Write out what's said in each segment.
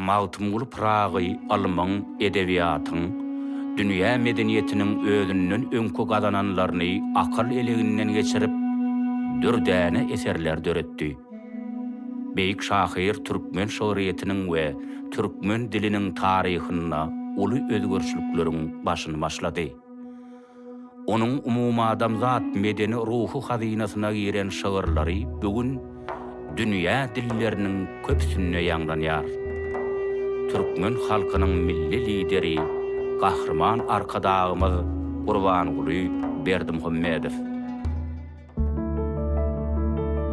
Magtymguly Pyragy ylmyň, edebiýatyň, dünýä medeniýetiniň özünden öňki gazananlaryny akyl eleginden geçirip, dürdäne eserler döretdi. Beýik şahyr türkmen şygryýetiniň we türkmen diliniň taryhynda uly özgerişlikleriň başyny başlady. Onuň umumadamzat medeni-ruhy hazynasyna giren şygyrlary bu gün dünýä dilleriniň köpüsinde ýaňlanýar. Türkmen halkynyň Milli Lideri Gahryman Arkadagymyz Gurbanguly Berdimuhamedow.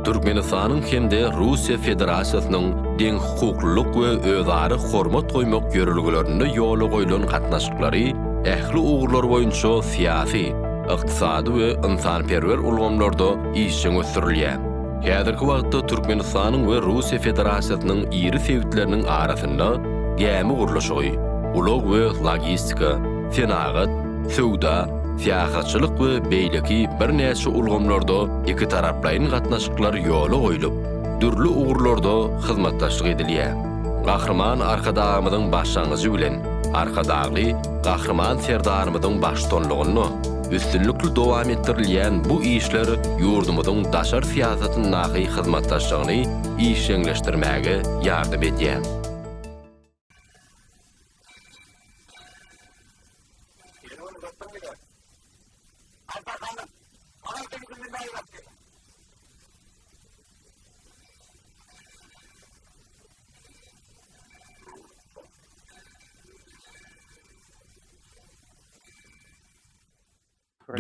Türkmenistanyň hem-de Russiýa Federasiýasynyň deňhukuklylyk we özara hormat goýmak ýörelgelerinde ýola goýlan gatnaşyklary ähli ugurlar boýunça syýasy, ykdysady we ynsanperwer ulgamlarda işjeň ösdürilýär. Häzirki wagtda Türkmenistanyň we Russiýa Federasiýasynyň iri sebitleriniň arasynda gämi gurluşygy, ulag we logistika, senagat, söwda, syýahatçylyk we beýleki birnäçe ulgamlarda ikitaraplaýyn gatnaşyklar ýola goýlup, dürli ugurlarda hyzmatdaşlyk edilýär. Gahryman Arkadagymyzyň başlangyjy bilen Arkadagly Gahryman Serdarymyzyň baştutanlygynda üstünlikli dowam etdirilýän bu işler ýurdumyzyň daşary syýasatyndaky hyzmatdaşlygyny işjeňleşdirmäge ýardam edýär.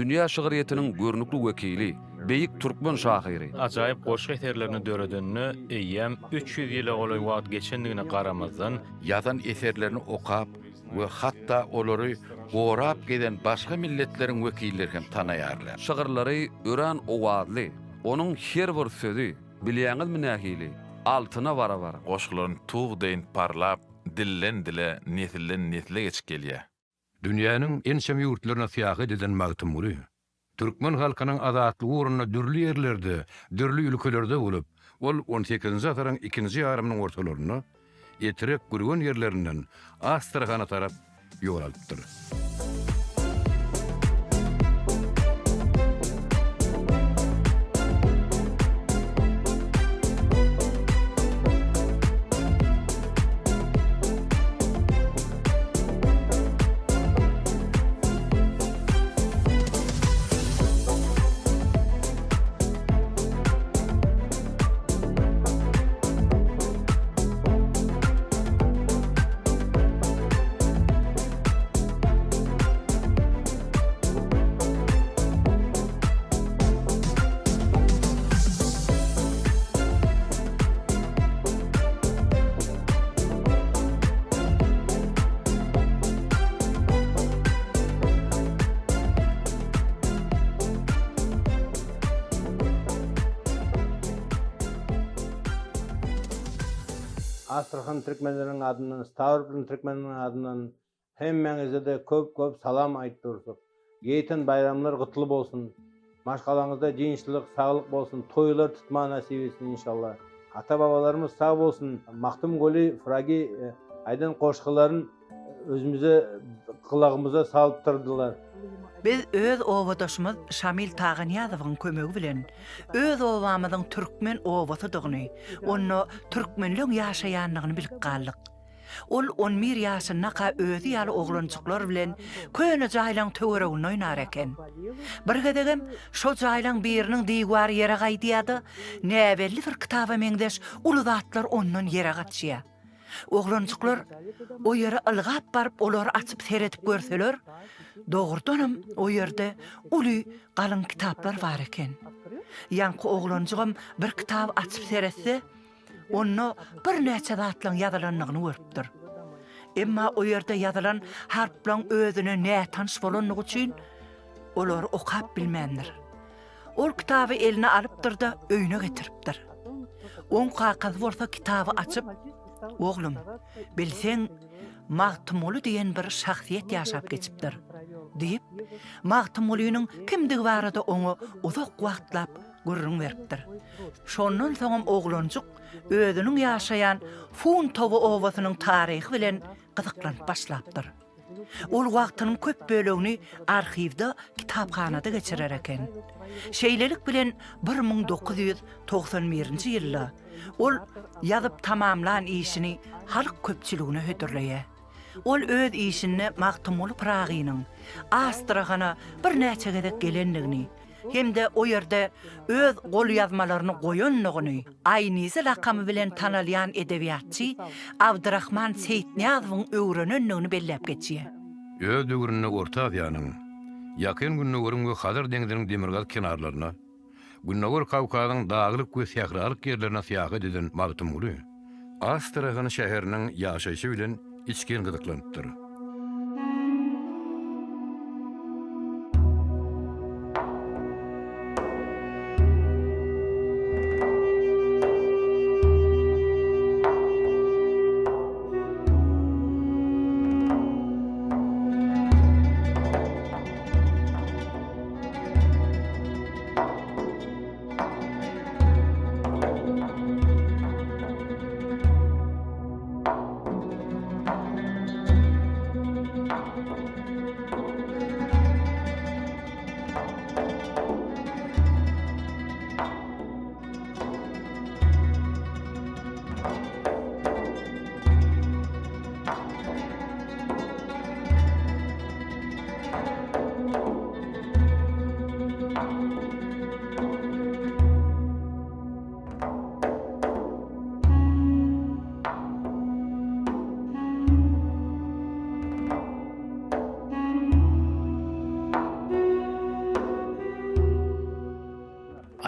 Dünýä şygryýetiniň görnükli wekili, beýik türkmen şahyry. Ajaýyp goşgy eserlerini döredenine eýýäm 300 ýyla golaý wagt geçendigine garamazdan, Ýazan eserlerini okap we hatda olary gorap gezen başga milletleriň wekilleri hem tanaýarlar. Şygyrlary örän owazly. Onuň her bir sözi, bilýäňizmi nähili, altyna barabar. Goşgularyny tug deýin parlap, dilden-dile, nesilden-nesle geçip gelýär. Dünýäniň ençeme ýurtlaryna syýahat eden Magtymguly, türkmen halkynyň azatlygy ugrunda dürli ýerlerde, dürli ülkelerde bolup, ol on sekizinji asyryň ikinji ýarymynyň ortalarynda Etrek, Gürgen ýerlerinden Astrahana tarap ýol alypdyr. Astrahan türkmenleriniň adyndan, Stawropol türkmenleriniň adyndan Hemmäňizede köp köp salam aýyp dursak. Ýeten baýramlar gytly bolsun. Maşgalaňyzda dynçlyk, saglyk bolsun, toýlar tutma nasip etsin inşallah. Ata babalarymyz sag bolsun. Magtymguly Fragi aýdan goşgylaryn özümize gulagymyza salyp durdylar. Biz öz obadaşymyz Şamil Taganyýazowyň kömegi bilen öz obamyzyň türkmen obasydygyny, onda türkmenleň ýaşaýandygyny bilip galdyk. Ol on bir ýaşyndaka özi ýaly oglanjyklar bilen köne jaýlaň töwereginde oýnar eken. Bir gezegem şo jaýlaň biriniň diwary ýere gaýdýar-da, näbelli bir kitaba meňzeş uly zatlar ondan ýere gaçýar. Oglanjyklar o ýere ylgap baryp olary açyp seredip görseler, dogrudanam o ýerde uly galyň kitaplar bar eken. Ýaňky oglanjygam bir kitaby açyp seretse, Onda birnäçe zatlaň ýazylandygyny görüpdir. Emma o ýerde ýazylan harplaň özüne nätanyş bolandygy üçin, olary okap bilmändir. Ol kitaby eline alypdyr-da, öýüne getiripdir. Oň kakasy bolsa kitaby açyp, Oglum, bilseň, Magtymguly diýen bir şahsyýet ýaşap geçipdir, diýip, Magtymgulynyň kimdigi barada oňa uzak wagtlap. gürrüň beripdir. Şondan soňam oglanjyk özüniň ýaşaýan Funtowo obasynyň taryhy bilen gyzyklanyp başlapdyr. Ol wagtynyň köp bölegini arhiwde, kitaphanada geçirer eken. Şeýlelik bilen 1991-nji ýylda ol ýazyp tamamlan işini halk köpçüligine hödürleýär. Ol öz işinde Magtymguly Pyragynyň Astrahana birnäçe gezek gelendigini hem-de o ýerde öz golýazmalaryny goýandygyny Aýnizi lakamy bilen tanalýan edebiýatçy Abdyrahman Seýitnyýazowyň öwrenendigini belläp geçýär. Öz döwründe Orta Aziýanyň, Ýakyn Gündogaryň we Hazar deňziniň demirgazyk kenarlaryna, Gündogar Kawkazyň daglyk we sähralyk ýerlerine syýahat eden Magtymguly Astrahan şäheriniň ýaşaýşy bilen içgin gyzyklanypdyr.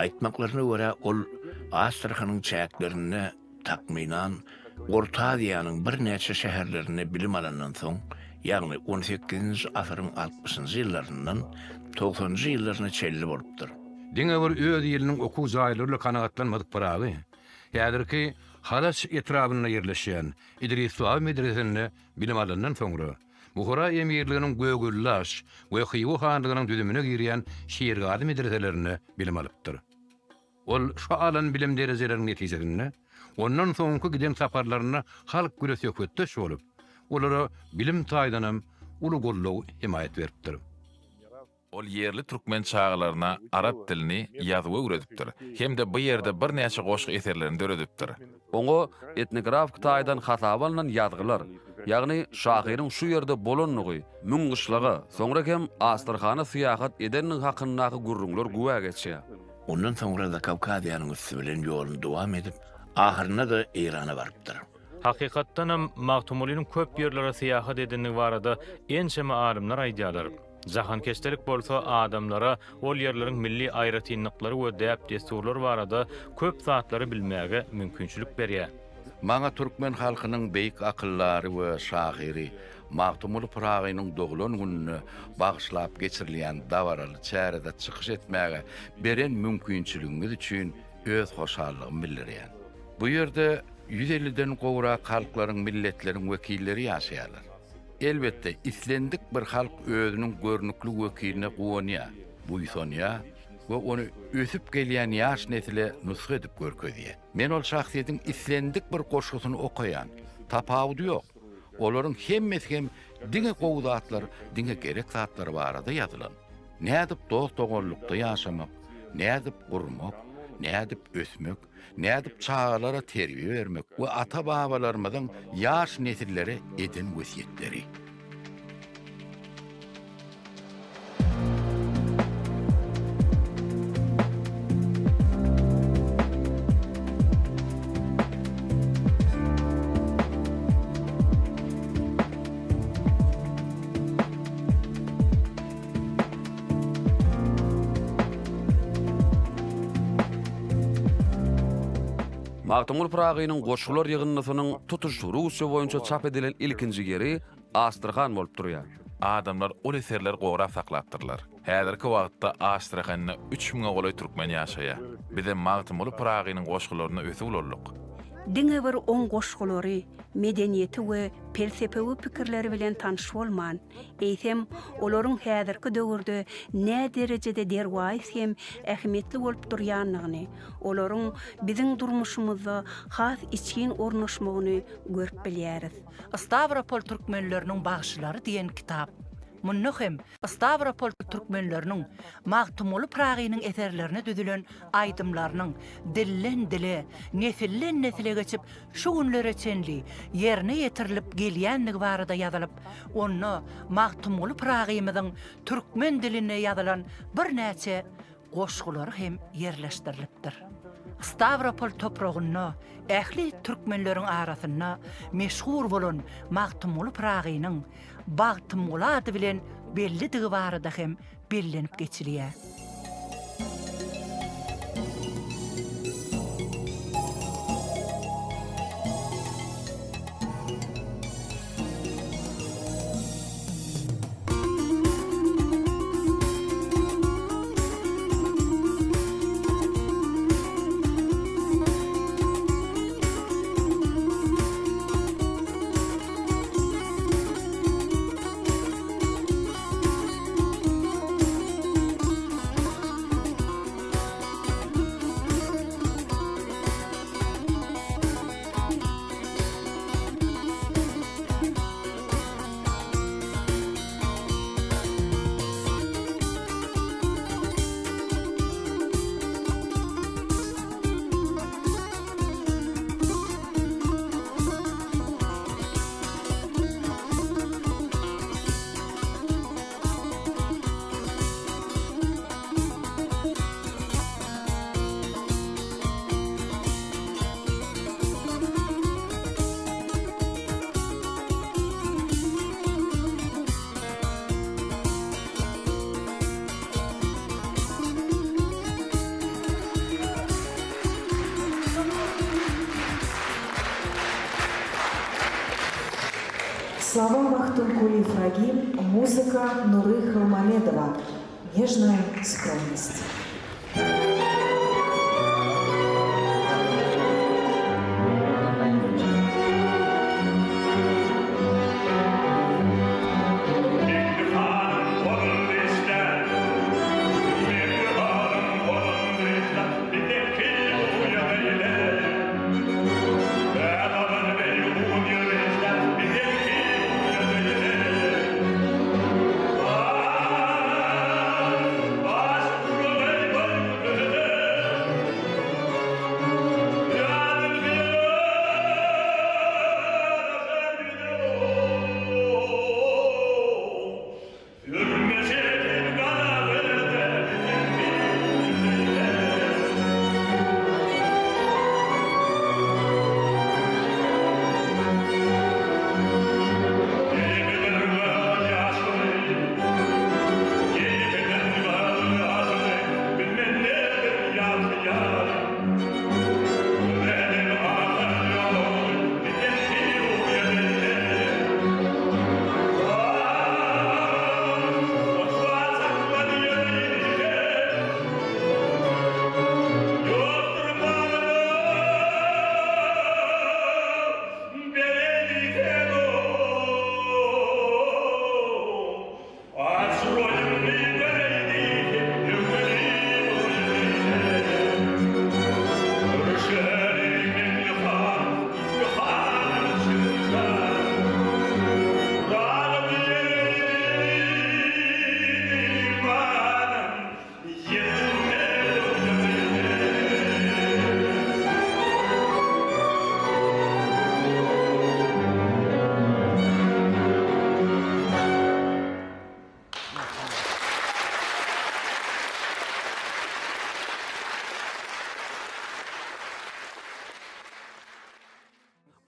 Aýtmaklaryna görä, ol Astrahanyň çäklerinde, takmynan, Orta Aziýanyň birnäçe şäherlerinde bilim alandan soň, ýagny on sekizinji asyryň altmyşynjy ýyllaryndan togsanynjy ýyllaryna çenli bolupdyr. Diňe bir öz iliniň okuw jaýlary bilen kanagatlanmadyk Pyragy, häzirki Halaç etrabynda ýerleşýän Idris Baba medresesinde bilim alandan soňra, Buhara emirliginiň Gögellaş we Hywa hanlygynyň düzümine girýän Şirgazy medreselerinde bilim alypdyr. Ol şu alan bilim derejeleriniň netijesinde, ondan soňky giden saparlarynda halk bile söhbetdeş bolup, olara bilim taýdanam uly goldaw-hemaýat beripdir. Ol ýerli türkmen çagalaryna arap dilini, ýazuwy öwredipdir hem-de bu ýerde birnäçe goşgy eserlerini döredipdir. Oňa etnografik taýdan hasaba alnan ýazgylar, ýagny şahyryň şu ýerde bolandygy, Müňgyşlaga, soňra hem Astrahana syýahat edendigi hakyndaky gürrüňler güwä geçýär. Ondan soňra Zakawkaziýanyň üsti bilen ýoluny dowam edip, ahyrynda-da Eýrana barypdyr. Hakykatdanam, Magtymgulynyň köp ýerlere syýahat edendigi barada ençeme alymlar aýdýarlar. Jahankeşdelik bolsa adamlara ol ýerleriň milli aýratynlyklary we däp-dessurlary barada köp zatlary bilmäge mümkinçilik berýär. Maňa türkmen halkynyň beýik akyldary we şahyry Magtymguly Pyragynyň doglan gününe bagyşlap geçirilýän dabaraly çärede çykyş etmäge beren mümkinçiligiňiz üçin öz hoşallygymy bildirýän. Bu ýerde ýüz elliden gowrak halklaryň, milletleriň wekilleri ýaşaýarlar. Elbetde, islendik bir halk özüniň görnükli wekiline guwanýar, buýsanýar we ony ösüp gelýän ýaş nesle nusga edip görkezýär. Men ol şahsyýetiň islendik bir goşgusyny okaýan, tapawudy ýok. Olaryň hemmesi hem diňe gowy zatlar, diňe gerek zatlar barada ýazylan. Nädip dost-doganlykda ýaşamak, nädip gurmak, nädip ösmek, nädip çagalara terbiýe bermek we ata-babalarymyzyň ýaş nesillere eden wesýetleri. Magtymguly Pyragynyň goşgular ýygyndysynyň tutuş Russiýa boýunça çap edilen ilkinji ýeri Astrahan bolup durýar. Adamlar ol eserleri gorap saklapdyrlar. Häzirki wagtda Astrahanda üç müňe golaý türkmen ýaşaýar. Bizem Magtymguly Pyragynyň goşgularynda ösüp ulaldyk. Diňe bir oň goşgulary, medeniýeti we pelsepewi pikirleri bilen tanyş bolman, eýsem, olaryň häzirki döwürde näderejede derwaýys hem ähmiýetli bolup durýandygyny, olaryň biziň durmuşymyzda has içgin ornaşmagyny görüp bilýäris. Stawropol türkmenleriniň bagşylary diýen kitap. Munda hem Stawropol türkmenleriniň Magtymguly Pyragynyň eserlerine düzülen aýdymlarynyň dilden-dile, nesilden-nesile geçip şu günlere çenli ýerine ýetirilip gelýändigi barada ýazylyp, onda Magtymguly Pyragymyzyň türkmen dilinde ýazylan birnäçe goşgulary hem ýerleşdirilipdir. Stawropol topragynda ähli türkmenleriň arasynda meşhur bolan Magtymguly Pyragynyň Bagtymguly ady bilen bellidigi barada hem bellenip geçilýär. Слова Махтумкули Фрагим, музыка Нуры Халмамедова. Нежная скромность.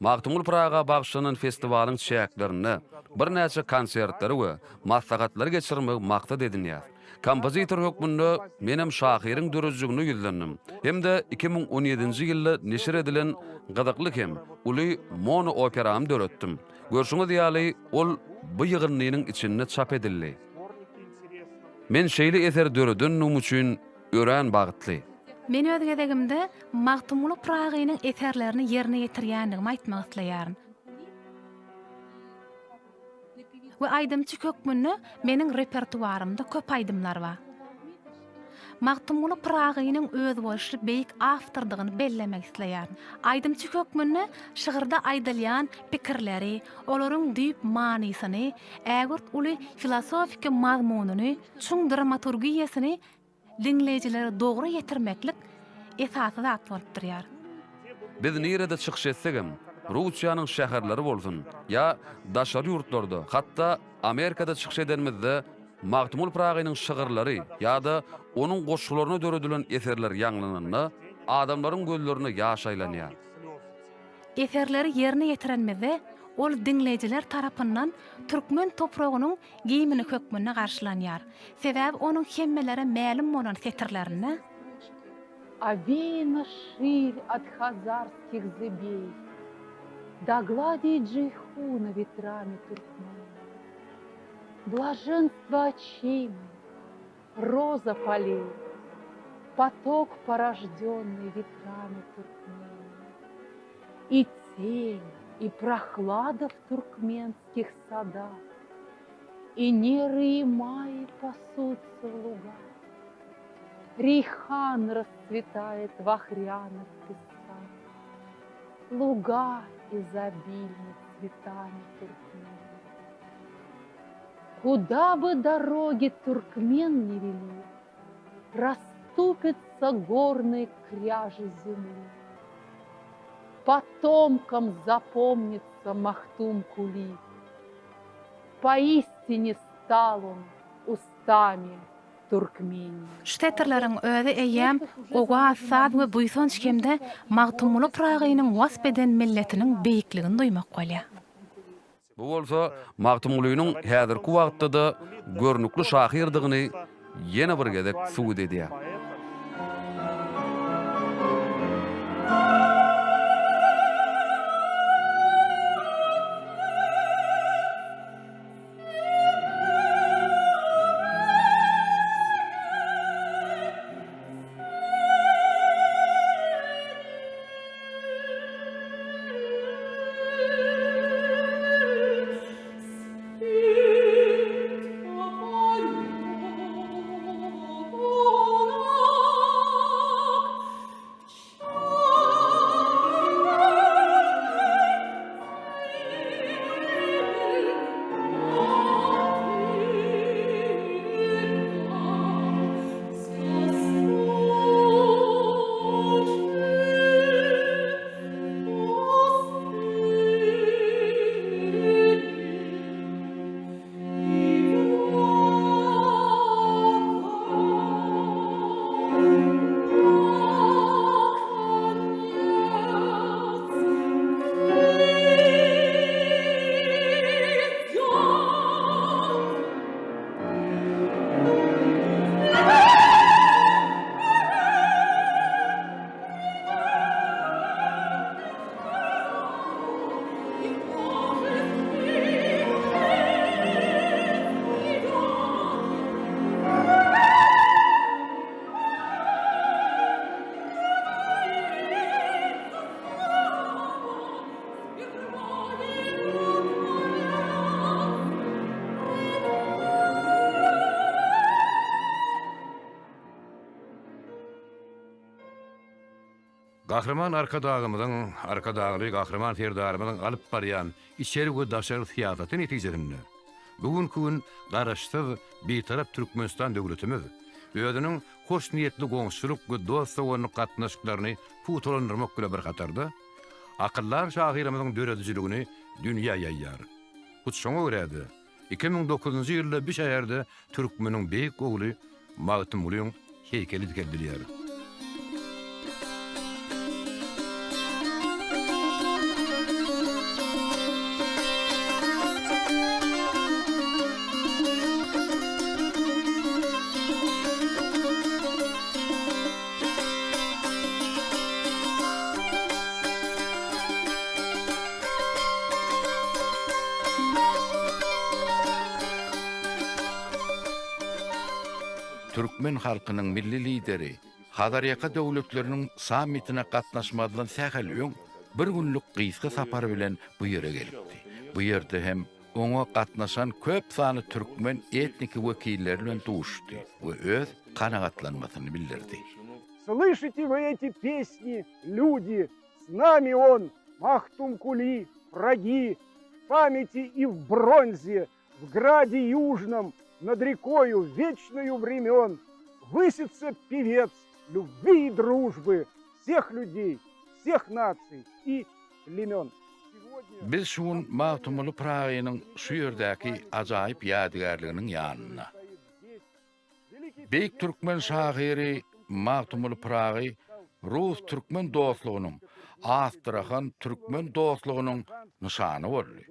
Magtymguly Pyraga bagyşlanan festiwalyň çäklerinde birnäçe konsertleri we maslahatlary geçirmegi maksat edinýär. Kompozitor hökmünde menem şahyryň döredijiligine ýüzlendim hem-de 2017-nji ýylda neşir edilen gyzykly hem uly mono-operamy döretdim. Görşüňiz ýaly, ol bu ýygyndynyň içinde çap edildi. Men şeýle eseri döredendigim üçin örän bagtly. Men öz gezegimde Magtymguly Pyragynyň eserlerini ýerine ýetirýändigimi aýtmak isleýärin. We aýdymçy hökmünde meniň repertuarymda köp aýdymlar bar. Magtymguly Pyragynyň özboluşly beýik awtordygyny bellemek isleýärin. Aýdymçy hökmünde şygyrda aýdylýan pikirleri, olaryň düýp manysyny, ägirt uly filosofiki mazmunyny, çuň dramaturgiýasyny Diňleýjilere dogry ýetirmeklik esasy zat bolup durýar. Biz nirede çykyş etsegem, Russiýanyň şäherleri bolsun ýa daşary ýurtlarda, hatda Amerikada çykyş edenimizde Magtymguly Pyragynyň şygyrlary ýa-da onuň goşgularyna döredilen eserler ýaňlananda, adamlaryň gözlerine ýaş aýlanýar. Eserleri ýerine ýetirenimizde, ol diňleýjiler tarapyndan türkmen topragynyň gimni hökmünde garşylanýar. Sebäbi onuň hemmelere mälim bolan setirlerinde. Овеяна ширь от хазарских зыбей, До гладей Джейхуна ветрами Туркмении. Блаженство очей моих, роза полей, Поток, порожденный ветрами Туркмении. И тень, и прохлада в туркменских садах, И неры и маи пасутся в лугах. Рейхан расцветает в охряных песках, Луга изобильны цветами Туркмении. Куда бы дороги туркмен не вели, Расступятся горные кряжи земли. Потомкам запомнится Махтум-Кули. Поистине стал он устами Туркмении. Şu setirleriň özi eýýäm owaz, saz we buýsanç hem-de Magtymguly Pyragynyň wasp eden milletiniň beýikligini duýmak bolýar. Bu bolsa Magtymgulynyň häzirki wagtda-da görnükli şahyrdygyny ýene bir gezek subut edýär. Gahryman Arkadagymyzyň, Arkadagly Gahryman Serdarymyzyň alyp barýan içeri we daşary syýasaty netijesinde, bu günki gün Garaşsyz, Bitarap Türkmenistan döwletimiz özüniň hoşniýetli goňşuçylyk we dost-doganlyk gatnaşyklaryny pugtalandyrmak bilen bir hatarda, akyldar şahyrymyzyň döredijiligini dünýä ýaýýar. Hut şoňa görä-de, 2009-njy ýylda bu şäherde türkmeniň beýik ogly Magtymgulyň heýkeli dikeldilýär. Türkmen halkynyň Milli Lideri. Hazarýaka döwletleriniň sammitine gatnaşmazdan sähel öň bir günlük gysga sapar bilen bu ýere gelipdi. Bu ýerde hem oňa gatnaşan köp sanly türkmen etniki wekilleri bilen duşuşdy we öz kanagatlanmasyny bildirdi. Slyşite вы эти песни, люди, С nami on, Mahtumkuli, Fragi, В pamяти и в bronze, в граде южном, Над рекою вечною времен Высится певец любви и дружбы Всех людей, всех наций и племен. Biz şu gün Magtymguly Pyragynyň şu ýerdäki ajaýyp ýadygärliginiň ýanynda. Beýik türkmen şahyry Magtymguly Pyragy rus-türkmen dostlugynyň, astrahan türkmen dostlugynyň nyşany boldy.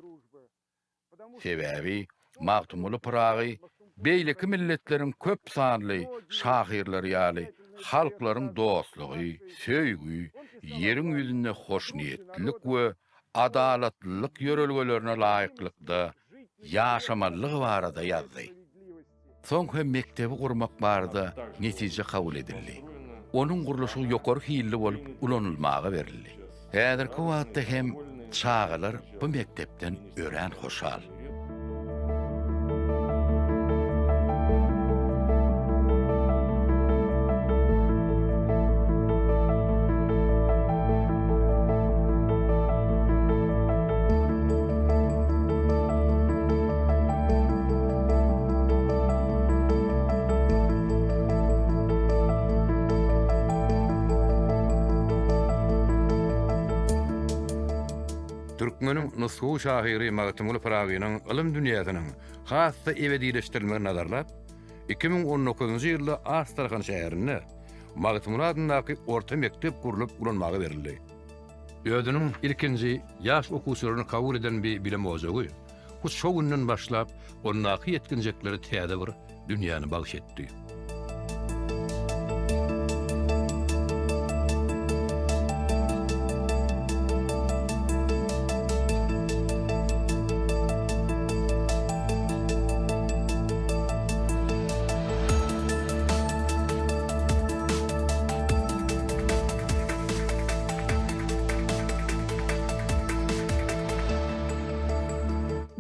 Sebäbi Magtymguly Pyragy beýleki milletleriň köp sanly şahyrlary ýaly halklaryň dostlugy, söýgi, ýeriň ýüzünde hoşniýetlilik we adalatlylyk ýörelgelerine laýyklykda ýaşamalydygy barada ýazdy. Soň hem mekdebi gurmak barada netije kabul edildi. Onuň gurluşygy ýokary hilli bolup ulanylmaga berildi. Häzirki wagtda hem çagalar bu mekdepden örän hoşal. Türkmeniň nusgawy şahyry Magtymguly Pyragynyň ylym dünýäsiniň has-da ebedileşdirilmegini nazarlap, 2019-njy ýylda Astrahan şäherinde Magtymguly adyndaky orta mekdep gurlup ulanmaga berildi. Özüniň ilkinji ýaş okuwçylaryny kabul eden bi bilim ojagy hut şo günden başlap ondaky ýetginjeklere täze bir dünýäni bagyş etdi.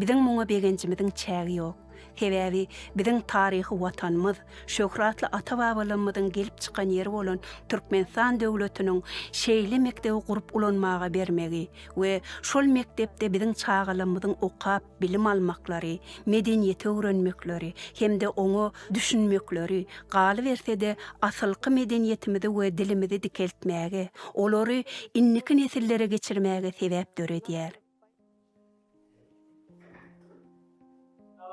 Biziň muňa begenjimiziň çägi ýok. Sebäbi biziň taryhy Watanymyz, şöhratly ata-babalarymyzyň gelip çykan ýeri bolan Türkmenistan döwletiniň şeýle mekdebi gurup ulanmaga bermegi we şol mekdepde biziň çagalarymyzyň okap, bilim almaklary, medeniýeti öwrenmekleri hem-de oňa düşünmekleri, galyberse-de, asylky medeniýetimizi we dilimizi dikeltmäge, olary indiki nesillere geçirmäge sebäp döredýär.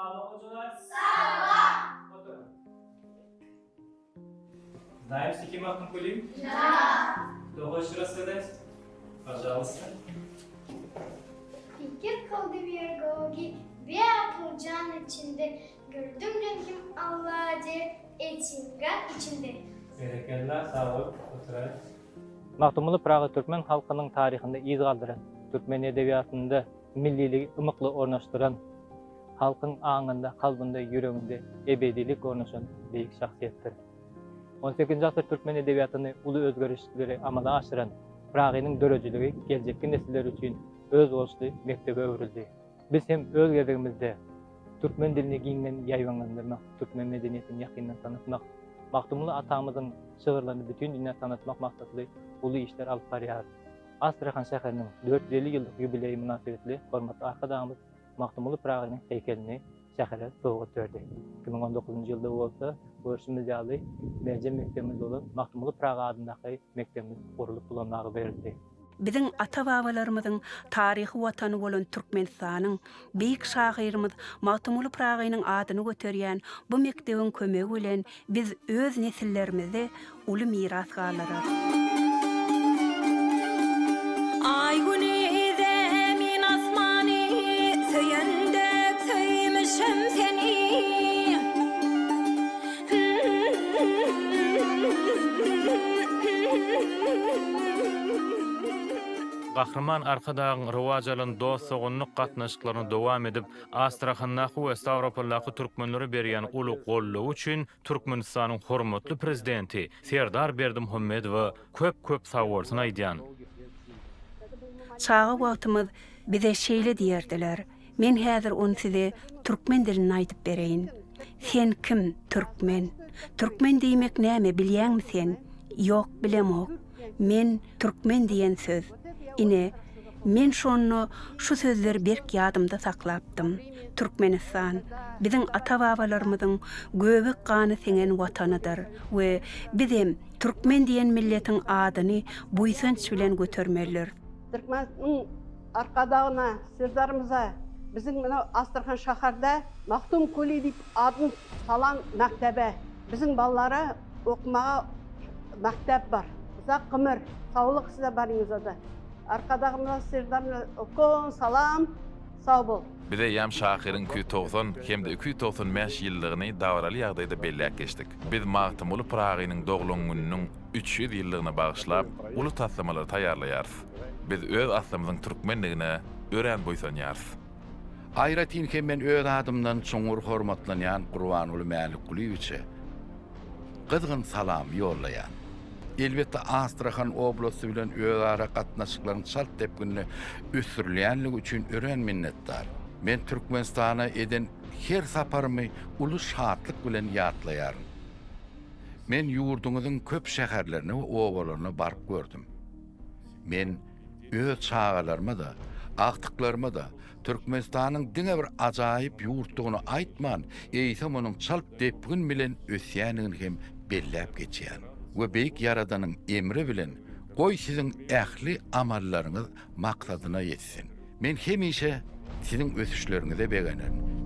Salam okuwçylar. Salam. Oturyň. Знаем стихи Махтумкули? Да. Кто хочет рассказать? Пожалуйста. Fikir kıldı bir gogi, Beakıl can içinde, Gördüm renkim Alla de, Etingan içinde. Berekella, sag bol, oturaý. Magtymguly Pyragy türkmen halkynyň taryhynda yz galdyran, türkmen edebiýatynda milliligi ymykly ornaşdyran, halkyň aňynda, kalbynda, ýüreginde ebedilik ornaşan beýik şahsyýetdir. On sekizinji asyr türkmen edebiýatyny uly özgerişlikleri amala aşyran Pyragynyň döredijiligi geljekki nesiller üçin özboluşly mekdebe öwrüldi. Biz hem öz gezegimizde türkmen dilini giňden ýaýbaňlandyrmak, türkmen medeniýetini ýakyndan tanatmak, Magtymguly atamyzyň şygyrlaryny bütin dünýä tanatmak maksatly uly işler alyp barýarys. Astrahan şäheriniň 450 ýyllyk ýubileýi mynasybetli hormatly Arkadagymyz Magtymguly Pyragynyň heýkelini şähere sowgat berdi. 2019-njy ýylda bolsa, görşümiz ýaly, merjen mekdebimiz bolan Magtymguly Pyragy adyndaky mekdebimiz gurlup ulanmaga berildi. Biziň ata-babalarymyzyň taryhy Watany bolan Türkmenistanyň beýik şahyrymyz Magtymguly Pyragynyň adyny göterýän bu mekdebiň kömegi bilen biz öz nesillerimize uly miras galdyrarys. Aý-güni, zemin, asmany söýen dek söýmüşem seni. Gahryman Arkadagyň rowaç alan dost-doganlyk gatnaşyklaryny dowam edip, Astrahandaky we Stawropoldaky türkmenlere berýän uly goldawy üçin Türkmenistanyň hormatly Prezidenti Serdar Berdimuhamedowa köp-köp sagbolsun aýdýan. Çaga wagtymyz bize şeýle diýerdiler, Men häzir ony size türkmen dilinde aýdyp bereýin. Sen kim, türkmen? Türkmen diýmek näme, bilýäňmi sen? Ýok, bilemok. Men, türkmen diýen söz. Ine, men şonda şu sözleri berk ýadymda saklapdym. Türkmenistan, biziň ata-babalarymyzyň göbek gany siňen Watanydyr we bizem türkmen diýen milletiň adyny buýsanç bilen götermelidiris. Türkmeniň Arkadagyna, Serdarymyza biziň mına Astrahan şaharda Magtymguly diýip adyn salan mektebe biziň ballara okmaga mektep bar. Uzak gymyr, saglyk size baryňyzada. Arkadagymyza, Serdarymyza okon salam, sag bol. Biz eýýäm şahyryň 290 hem-de 295 ýyllygyny dabaraly ýagdaýda belläp geçdik. Biz Magtymguly Pyragynyň doglan gününiň 300 ýyllygyna bagyşlap, uly taslamalary taýýarlaýarys. Biz öz aslymyzyň türkmendigine örän buýsanýarys. Aýratyn hem men öz adymdan çuňňur hormatlanýan Gurbanguly Mälikgulyýewiçe gyzgyn salam ýollaýan. Elbetde Astrahan oblasty bilen özara gatnaşyklaryň çalt depginde ösdürilýänligi üçin örän minnetdar. Men Türkmenistana eden her saparymy uly şatlyk bilen ýatlaýaryn. Men ýurduňyzyň köp şäherlerine we obalaryna baryp gördüm. Men öz çagalaryma-da, agtyklaryma-da Türkmenistanyň diňe bir ajaýyp ýurtdugyny aýtman, eýsem onuň çalt depgin bilen ösýändigini hem belläp geçýän. We Beýik Ýaradanyň emri bilen goý siziň ähli amallaryňyz maksadyna ýetsin. Men hemişe siziň ösüşleriňize begenerin.